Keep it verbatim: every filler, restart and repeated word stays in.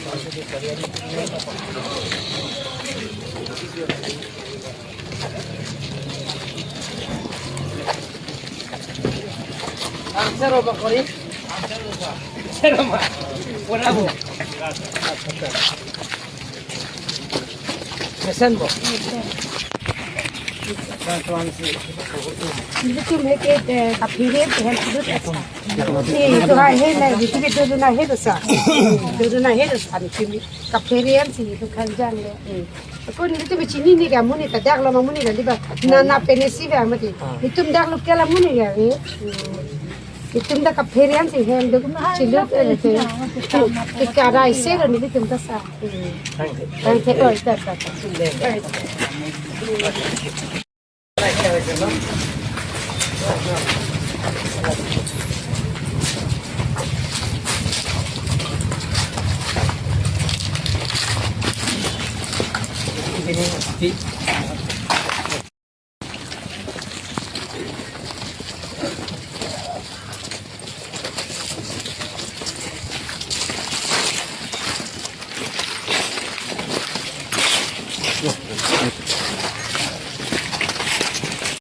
Answer over kori. Answer over. Answer over. Pura bo. Mesen bo. Nelitum ke, eh, kaphere hem sudut esa. Ni to hai he na, nelitum ke dodun ahe dosa. Dodun ahe dosa nelitum kaphere hem si nelitum khanjang le. Hmm. Ako nelitum chinine ke amonit ta dak lo ma amonit ta liba. Na na pensi ba mati. Nelitum dak lo ke la amonit ya. Hmm. Nelitum ta kaphere hem si hem do chiluk eh, te. Ke karai se lo nelitum ta sa. Thank you. Thank you. Oh, ta, ta, ta.